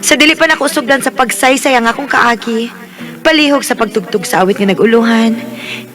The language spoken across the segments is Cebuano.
Sa dili pa nakusugdan sa pagsaysay ang akong kaagi, palihog sa pagtugtog sa awit nga naguluhan,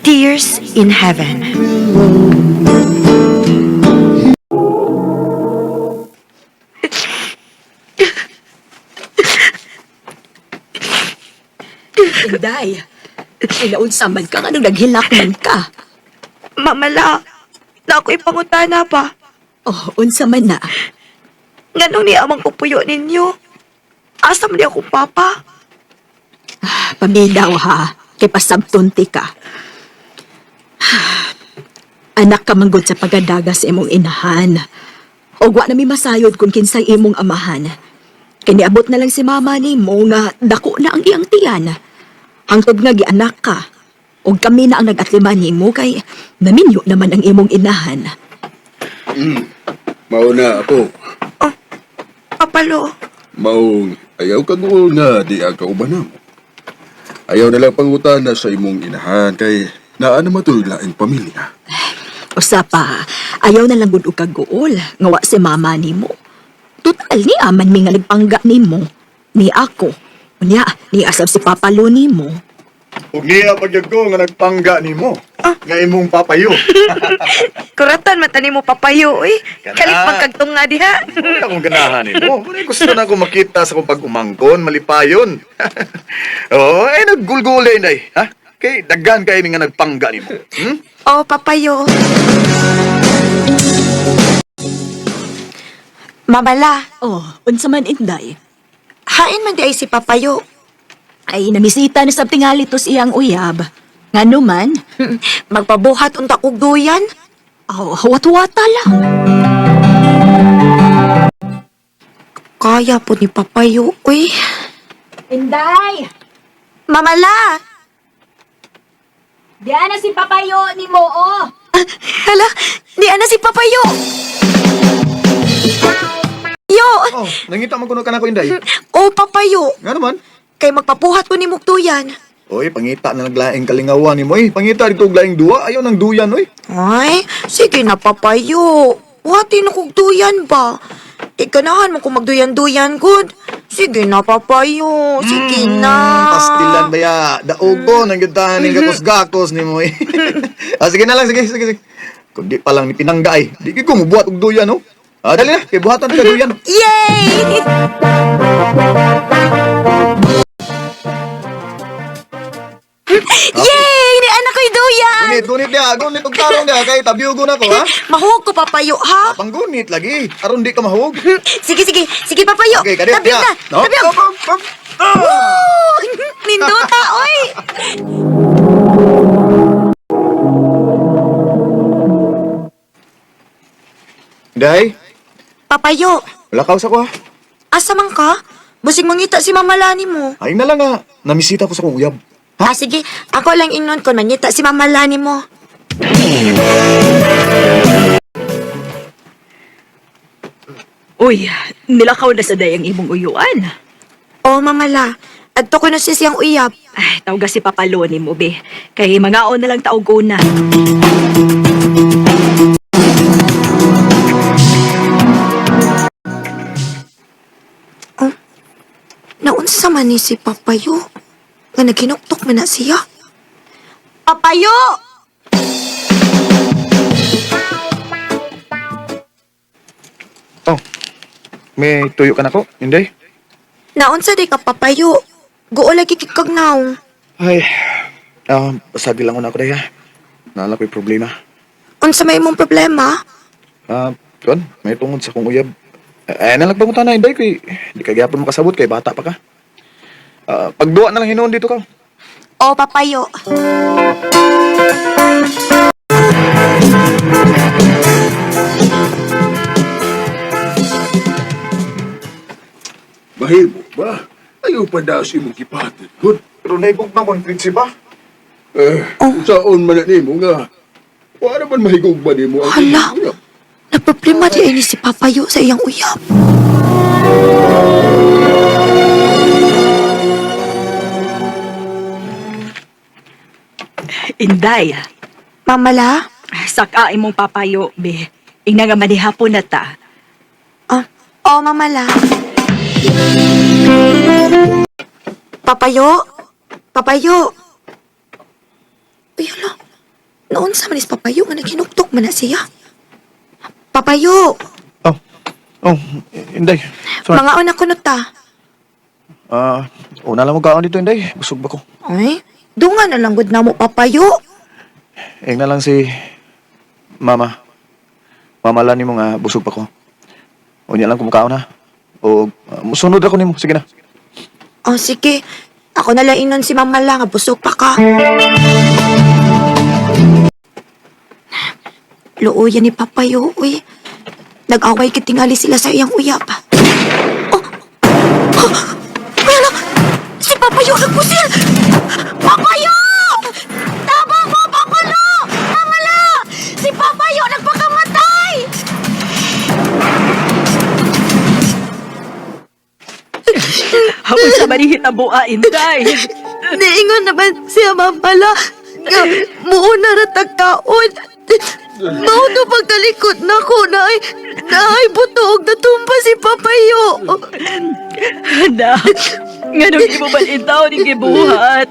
Tears in Heaven. Inday, ay naunsa man ka, anong naghilak man ka? Mamala, na ako'y pangutana pa. Oh, unsa man na. Nganong ni amang kupuyo ninyo? Asa man di ako papa? Paminaw ha, kay pasabtunti ka. Anak ka manggod sa pagadaga sa imong inahan. Og wa na mi masayod kung kinsay imong amahan. Kay niabot na lang si mama nimo nga dako na ang iyang tiyan. Hangtod nga gianak ka. Og kami na ang nag-atliman nimo kay naminyo naman ang imong inahan. Mao na ako. Oh, Papalo, Maong ayaw kag nga di ang kauban namo. Ayaw na lang pangutana sa imong inahan kay naa na matoy laing pamilya. Usa pa, ayaw na lang gud og kaguol nga wa si mama nimo. Total ni aman mi nga nagpangga nimo. Ni ako. Unya, ni asab si Papa Lo nimo. Ug niya pagyud ko nga nagpangga nimo. Nga imong papayo. kuratan man tani mo papayo, uy. Kana. Kalit man kagtong nga diha. Wala akong ganahan nimo. Wala gusto na ako makita sa kong pag-umangkon, malipayon. Oh, ay naggulgulay inday, ha? Kay daghan kay mi nga nagpangga nimo. Hmm? Oh, papayo. Mamala, Oh, unsa man inday? hain man di ay si papayo. Ay namisita na sab tingali to sa iyang uyab. Ngano man? Magpabuhat unta kog duyan. Oh, hawat-wata lang. Kaya po ni papayo, uy. Inday! Mamala! Diyan na si Papayo nimo oh. Hala, di ana si papayo! Yo! Oh, nangita man kuno kanako inday. Oh, papayo! Nga naman. Kay magpapuhat ko ni Muktuyan. Oy, pangita na naglaing kalingawan nimo oy. Pangita dito og laing duwa, ayaw nang duyan oy. Ay, sige na papayo. Buhatin na kog duyan ba? Ikanahan mo kung magduyan-duyan, good. Sige na, papayo. Sige na. Pastilan ba ya? Daog ko nang gitahan ning gakos-gakos nimo oy. Ah, sige na lang, sige, sige, sige. Kung di pa lang ni pinangga ay, di gyud ko mubuhat og duyan oh. Ah, dali na, kay buhatan ka duyan. Yay! Yay! Ni anak ko'y duyan! Gunit, gunit niya, gunit og tarong niya kay tabyugon ako ha. Mahuog ko, papayo, ha? Panggunit lagi, aron di ka mahuog. Sige, sige. Sige, papayo. Okay, kadiyot Tabi niya. na. No? Tabi. Op, op, op. Ah! Woo! Nindota, oy! Day, Papayo, lakaw sa ko ha. asa man ka? Busig mangita si Mama Lani mo. Ay na lang nga, namisita ko sa kong uyab. Ah, sige. Ako lang ingnon kon mangita si Mama Lani mo. Uy, nilakaw na sa dayang imong uyuan. Oh, Mama La. Adto ko na siya siyang uyab. Ay, tawga si Papa Lo nimo be. Kay mangaon na lang taog una. Naunsa man ni si Papayo? Nga naghinuktok man na siya. Papayo! Oh, may tuyo ka na ko, hindi? Naunsa di ka Papayo? Guo lagi kikag naong. Ay, sabi lang ko na ako day ha. Naala ko'y problema. Unsa may imong problema? Ah, kuan, may tungod sa kong uyab. Ay, nalang pangutan na, inday, kay di ka gyapon makasabot kay bata pa ka. Ah, pagduwa na lang hinuon dito ka. Oh, Papayo. Mahimo ba? Ayaw pa daw si imong gipahatid gud. Pero naibog na ko ang prinsipa. Eh, saon man na nimo nga. Wala man mahigugma nimo ang Hala. imong uyab. Nagproblema di ay ni si Papayo sa iyang uyab. Inday, Mama La? saka imong papayo be. Ingna nga manihapon na ta. Ah, oh, Mama La. Papayo! Papayo! Uy, hala. Noon sa manis papayo nga naghinuktok man na siya. Papayo! Oh. Oh, Inday. Sorry. Mga una ko ta. Ah, una lang mo kaon dito, Inday. Busog ba ko? Ay, dunga na lang gud namo papayo. Ing na lang si Mama. Mama lang nimo nga busog pa ko. Unya lang kumukaon ha. O musunod ako nimo. Sige na. Oh, sige. Ako na lang inon si Mama lang, busog pa ka. Luoyan ni Papayo, uy. Nag-away kitingali sila sa iyang uyap. Oh! Oh! Uy, ala! Si Papayo nagpusil! Papayo! Tama mo, Papalo! Mamala! Si Papayo nagpakamatay! Hapon sa manihitaboa, Inday. Niingon naman siya mamala nga muuna ra tagkaon. Mao to pagkalikot nako na ay buto og natumba si Papayo. Anak, nganong imo man itaw ni gibuhat?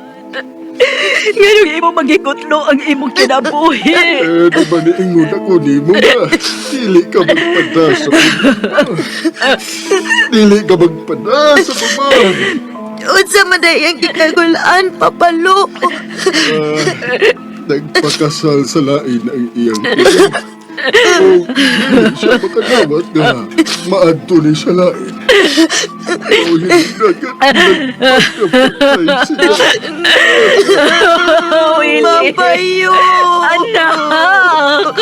Nganong imo magikutlo ang imong kinabuhi? Eh, di ba niingon ako ni mo nga? Dili ka magpada sa baba. Dili ka magpada sa baba. Unsa man day ang gikagulaan, Papalo? Nagpakasal sa lain ang iyang ina. O, dili siya makadawat nga maadto ni sa lain. O, hindi na nagpakapatay siya. Willie. Papayo! Anak!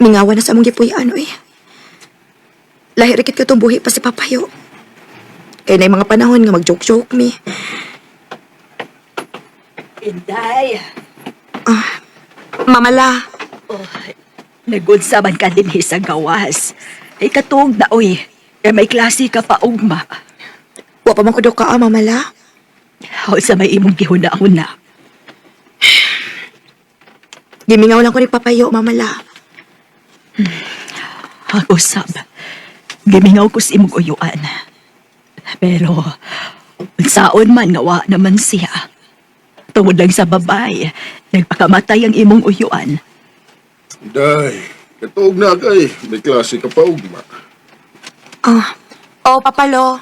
Mingawa na sa among gipuy-an, uy. Lahi ra kit katong buhi pa si Papayo. Kay na mga panahon nga mag-joke-joke mi. Inday, Mamala, nagunsa man ka dinhi sa gawas. Ay katuog na, uy. Kay may klase ka pa ugma. wa pa man ko daw ka, ah, mamala. Sa may imong gihuna-huna. Gimingaw lang ko ni Papayo, mamala. Ako sab. Gimingaw ko sa imong uyuan. Pero, unsaon man nga wa naman siya. Tungod lang sa babay, nagpakamatay ang imong uyuan. Day, katuog na kay. May klase ka pa ugma. Ah, oh, Papalo.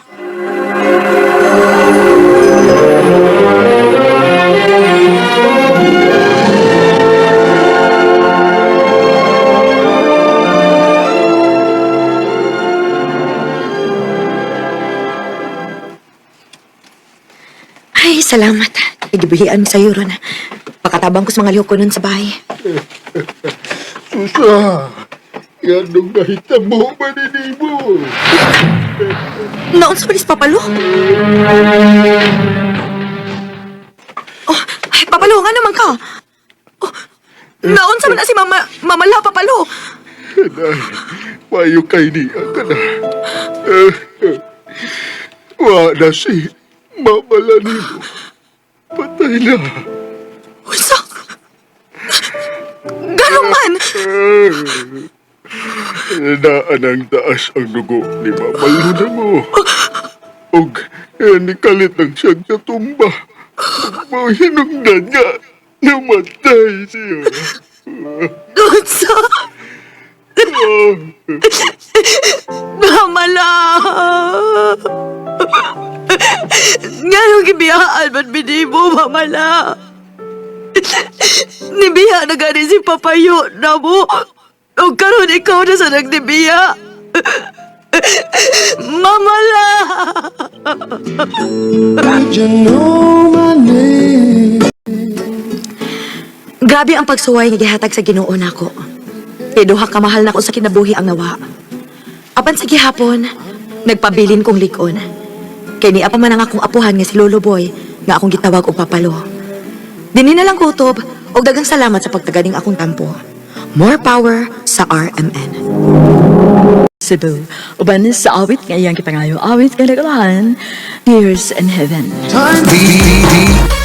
Ay, salamat. Igibuhian sa'yo ron. Pakatabang ko sa mga lihok ko nun sa bahay. Susa, ganong nahitabo man ni mo. Noon sa bilis, Papalo? Oh, ay, Papalo, nga naman ka. Oh, naon sa man na si Mama, Mamala, Papalo? Day, payo kay niya ka na. Wa na si mamala nimo. Patay na. Unsa? Ganun man! Naan ang taas ang dugo ni Mama Luna mo. Og nikalit lang siya sa tumba. Ug hinungdan nga, namatay siya. Unsa? Mamala! Nganong gibiyaan man binimo, Mamala? Nibiya na gani si Papayo na mo. O karon ikaw na sa nagnibiya. Mamala! Grabe ang pagsuway nga gihatag sa Ginoo nako. Kay duha ka mahal nako sa kinabuhi ang nawa. Apan sa gihapon, nagpabilin kong lig-on. Kay niya pa man ang akong apuhan nga si Lolo Boy nga akong gitawag og papalo. Dinhi na lang kutob og daghang salamat sa pagtaganing akong tampo. More power sa RMN. Cebu. Uban sa awit nga iyang gipangayo awit nga nagulahan, Tears in Heaven. D D D.